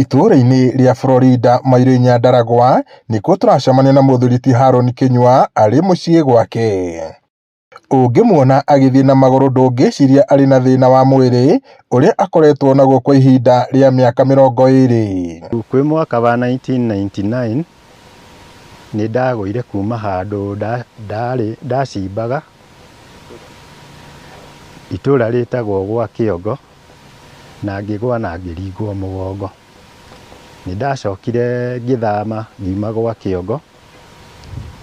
Itũũra-inĩ rĩa Florida Mairũ Nyandaragwa nĩkuo tũracemania na mũthuri ti Haron Kĩnyua arĩ mũciĩ gwake. Ũngĩmuona agĩthiĩ na magũrũ ndũngĩciria arĩ na thĩna wa mwĩrĩ ũrĩa akoretwo naguo kwa ihinda rĩa mĩaka 20. Kwĩ mwaka wa 1999 nĩ ndagũire kuma handũ ndarĩ ndacimbaga itũra rĩtagwo gwa Kĩongo na ngĩgwa na ngĩringwo mũgongo. Nĩ ndacokire ngĩthama ngiuma gwa Kĩongo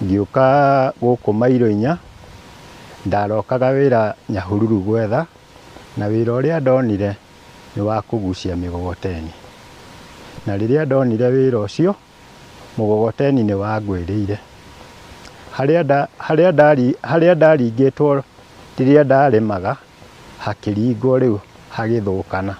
ngĩũka gũkũ mairo inya, ndarokaga wĩra Nyahururu gwetha na wĩra ũrĩa ndonire nĩ wa kũgucia mĩgogoteni. Na rĩrĩa ndonire wĩra ũcio, mũgogoteni nĩ wangwĩrĩire. Harĩa ndaringĩtwo rĩrĩa ndarĩmaga, hakĩringwo rĩu hagĩthũkana.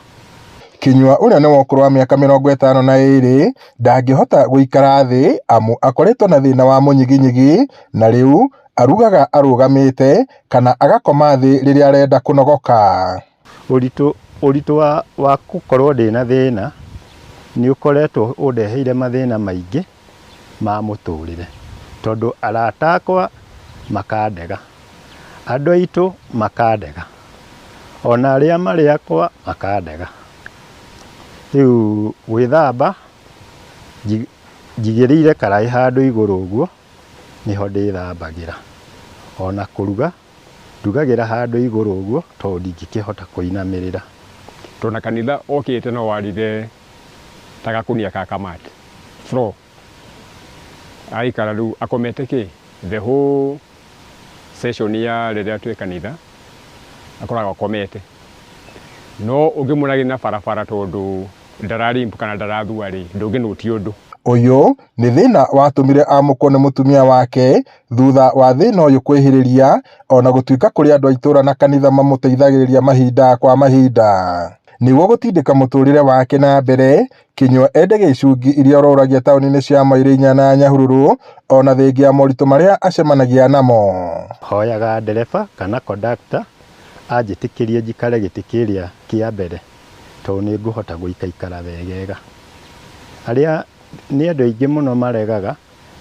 Kĩnyua ũrĩa nĩ wa ũkũrũ wa mĩaka 52 ndangĩhota gũikara thĩ amu akoretwo na thĩna wa mũnyiginyigi na rĩu arugaga arũgamĩte kana agakoma thĩ rĩrĩa arenda kũnogoka. Ũritũ wa gũkorwo ndĩna thĩna nĩ ũkoretwo ũndeheire mathĩna maingĩ ma mũtũrĩre, tondũ arata akwa makandega, andũ aitũ makandega, ona arĩa marĩ akwa makandega. Rĩu gwĩthamba njigĩrĩire karaĩ handũ igũrũ ũguo nĩho ndĩthambagĩra. Ona kũruga ndugagĩra handũ igũrũ ũguo tondũ ndingĩkĩhota kũinamĩrĩra. Tondũ na kanitha okĩte no warire ta gakunia ka kamati floor aikara rĩu akomete kĩ the whole session ya rĩrĩa twĩ kanitha akoragwo akomete no ũngĩmũragia na barabara tondũ ndararimp kana ndarathua rĩ ndũngĩnũti ũndũ. Ũyũ nĩ thĩna watũmire amũkwo nĩ mũtumia wake thutha wa thĩna ũyũ kwĩhĩrĩria ona gũtuĩka kũrĩ andũ a itũũra na kanitha mamũteithagĩrĩria mahinda kwa mahinda. Nĩguo gũtindĩka mũtũrĩre wake na mbere, Kĩnyua endagia icungi iria orũragia taũni-inĩ cia Mairĩ na Nyahururu ona thengia ya moritũ marĩa acemanagia namo. Hoyaga ndereba kana kondakta anjĩtĩkĩrie njikare gĩtĩ kĩrĩa kĩa mbere tondũ nĩ ngũhota gũikaikara wegega. Arĩa nĩ andũ aingĩ mũno maregaga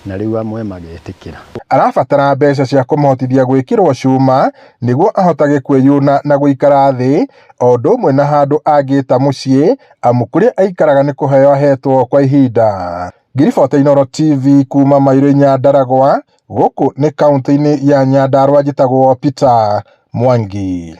na rĩu amwe magetĩkĩra. Arabatara mbeca cia kũmũhotithia gwĩkĩrwo cuma nĩguo ahotage kwĩyuna na gũikara thĩ o ũndũ ũmwe na handũ angĩta mũciĩ amu kũrĩa aikaraga nĩ kũheo ahetwo kwa ihinda. Ngĩribota Inooro TV kuma Mairũ Nyandaragwa, gũkũ nĩ kaũntĩ-inĩ ya Nyandarua njĩtagwo Peter Mwangi.